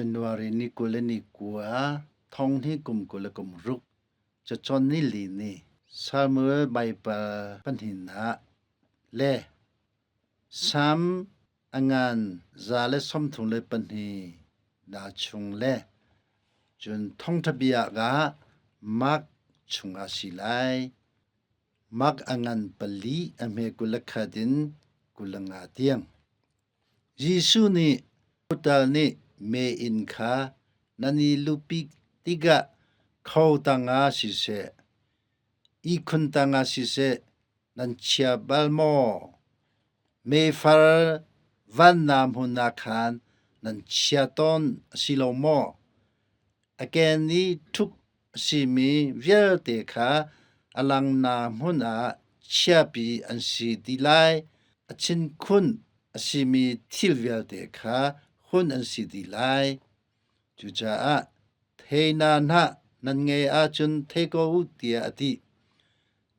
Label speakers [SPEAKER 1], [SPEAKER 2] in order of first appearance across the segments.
[SPEAKER 1] January ni 29 thong hi kum 26 cacawn ni li ni Samuel Baibal pahnihnak le Salm a ngan 132 na chung le cun thawngṭha bia ah Mark chungah si lai. Mark a ngan pali a hme 21 in 25 tiang. Jesuh nih hotel nih meiinn kha nan i luhpi tikah kho tangah siseh, ihkhun tangah siseh nan chia bal maw? Meifar vannak hmun ah khan nan chia tawn a si lo maw? A ken i ṭhup a simi vialte kha a langnak hmun ah chiahpi an si ti lai. A chinkhun a simi thil vialte kha hun an si dih lai. Cucaah theina hnah nan ngei ahcun thei ko u tiah a ti.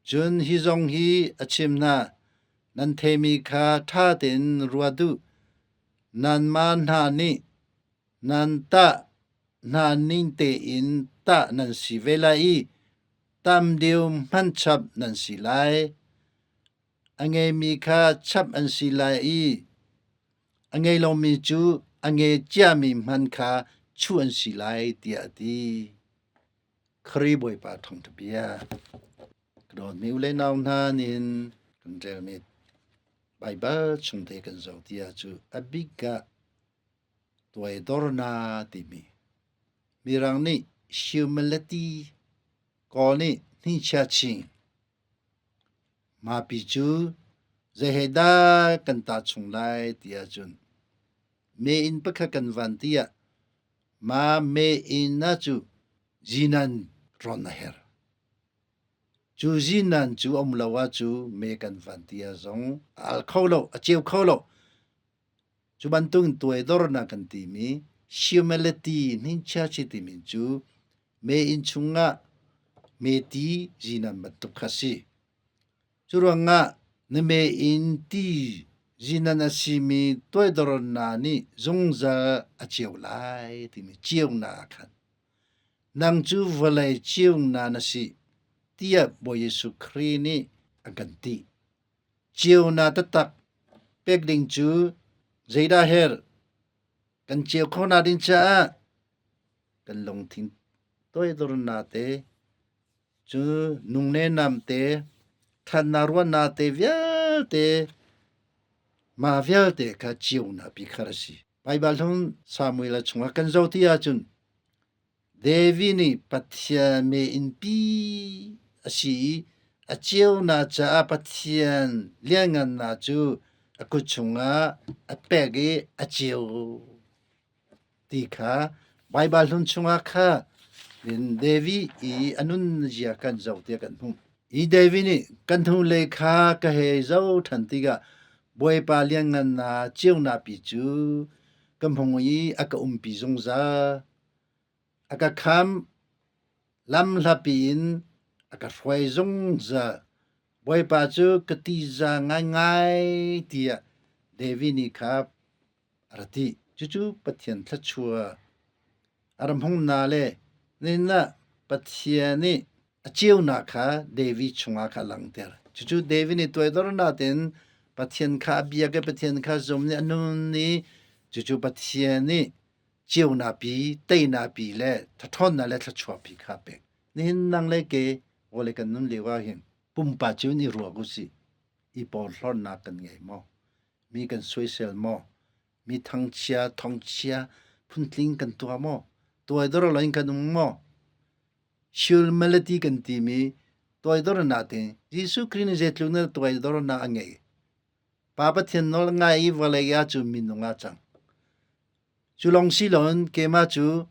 [SPEAKER 1] Cun hi zong hi a chim hna, nan theimi kha ṭha tein ruat u. Nanmah hna nih nan tah hna ning tein tah nan si ve lai i tam deuh hmanh chap nan si lai. A ngeimi kha chap an si lai i a ngei lomi cu a nge ciami hmanh kha chuh an si lai, tiah a ti. Khrih Bawipa thawngṭha bia. Ka dawtmi u le nau hna nin kan relmi Baibal chungte kan zoh ti ahcu a bik ah tuaidornak timi Mirang nih humility, Kawl nih hnichia ching. Mapi cu zei he dah kan tah chung lai ti ahcun meiinn pakhat kan van ti ah ma meiinn ah cu zinan rawn a herh. Cu zinan cu a um lo ahcu me kan van ti ah zong a al kho lo, a ceu kho lo. Cu bantuk in tuaidornak kan timi humility hninchia timi cu meiinn chungah meti zinan bantuk kha a si. Cu ruangah na meiinn ti zinan a simi tuaidornak nih zungzal a ceu lai timi ceunak ah khan nang cu vawlei ceunak na si tiah Bawi Jesuh Khrih nih a kan ti. Ceunak taktak pek ding cu zeidah herh? Kan ceu khawhnak ding caah kan lungthin toidornak te, cu nung le nam te, ṭhatnak ruahnak te vialte, mah vialte kha ceunak pi kha a si. Baibal hlun Samuel chungah kan zoh ti ahcun David nih Pathian meinnpi a si i a ceunak caah Pathian lianngannak cu a kut chungah a pek i a ceu ti kha Baibal hlun chungah kha David i a nunzia kan zoh tiah kan hmuh. Hi David nih kan hnulei kha ka hei zoh ṭhan tikah Bawipa lianngannak ceunak pi cu ka hmung i a ka umpi zungzal. A ka khamh, lamhlapi in a ka hruai zungzal. Bawipa cu ka tihza ngaingai tiah David nih kha a ra ti. Cucu Pathian thluachuah a ra hmung na le nihin ah Pathian nih a ceunak kha David chungah kha a langhter. Cucu David nih tuaidornak tein Pathian kha a biak i Pathian kha zum nih a nun i cucu Pathian nih ceunak pi, teinak pi le ṭhawnnak le thluachuah pi kha a pek. Nihin nang le ke vawlei kan nun lio ah hin pumpa cu in i ruak usih. I porhlawtnak kan ngei maw? Mi kan soisel maw? Mi thangchia, thongchia phuntling kan tuah maw? Tuaidor lo in kan um maw? Humility kan timi tuaidornak te Jesuh Khrih nih zeitluk na tuaidornak a ngei. Pa Pathian nawl ngai i vawlei ah cu minung ah cang. Cu lawng si loin keimah cu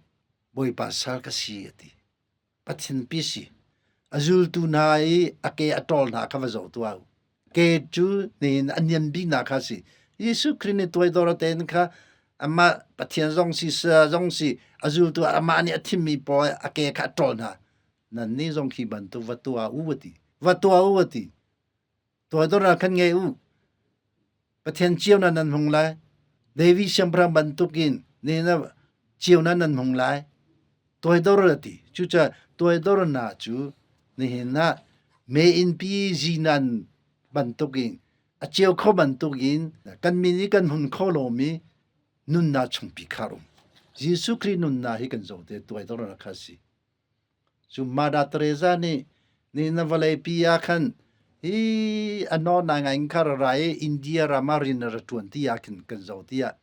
[SPEAKER 1] Bawipa sal ka si a ti. Pathian pi si. A zultu hna i a ke a ṭawl hna kha va zoh tuah u. Ke cu nihin a niam bik hna kha si. Jesuh Khrih nih tuaidor tein kha amah Pathian zong si sa zong si a zultu amah nih a thimmi pawl a ke kha a ṭawl hna. Nannih zong khi bantuk va tuah u a ti. Va tuah u a ti. Tuaidor ah khan ngei u. Pathian cio na nan hung lai. David siangpahrang bantukin nihin ah Ceunak nan hmung lai. Toidor a ti. Cucaah toidornak cu nihin ah meiinn pi zinan bantukin a ceu kho bantukin kan min i kan hun kho lomi nunnak chungpi kha a um. Jesuh Khrih nunnak hi kan zoh te toidornak kha a si. Cu Mother Teresa nih nihin na vawleipi ah khan hi a naw ngai ngai in kha ra ra i India ram ah rian a ra ṭuan ti ah khin kan zoh tiah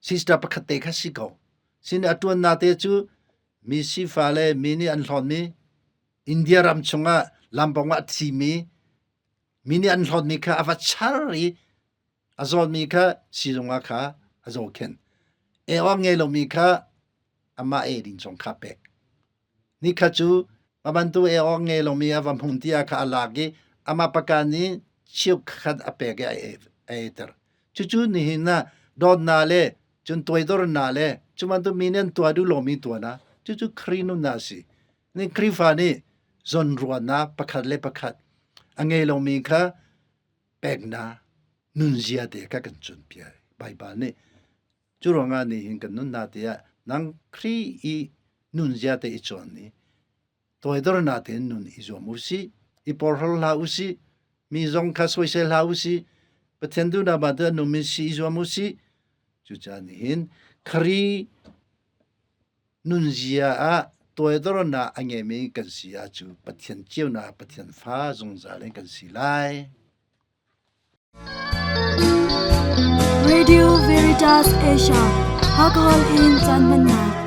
[SPEAKER 1] sister pakhat te kha si ko. Sin a ṭuannak te cu mi sifa le mi nih an hlawnmi India ram chungah lampawng ah a thimi mi nih an hlawnmi kha a va char i a zawtmi kha siizung ah kha a zohkhenh. Ei awk ngei lomi kha amah ei ding zong kha pek. Nikhat cu a bantuk ei awk ngei lomi a va hmung ti ah kha a lak i amah pakan nih chiukhat a pek i a eiter. Cucu nihin ah dawtnak le cun toidornak le cu bantuk mi nih an tuah duh lomi tuahnak cucu Khrih nunnak a si. Ni Khrihfa nih zawnruahnak pakhat le pakhat a ngei lomi kha peknak nunzia te kha kan cawnpiak. Baibal nih cu ruangah nihin kan nunnak te ah nang Khrih i nunzia te i cawn i toidornak tein nun i zuam u sih, i porhlawt hlah u sih, mi zong kha soisel hlah u sih, Pathian duhnak bantuk a nungmi si i zuam u sih. Cucaah nihin Khrih Nunzia ah toidornak a ngeimi kan si ahcun Pathian ceunak Pathian fa zungzal in kan si lai.
[SPEAKER 2] Radio Veritas Asia, Hakahol in caan hmannak.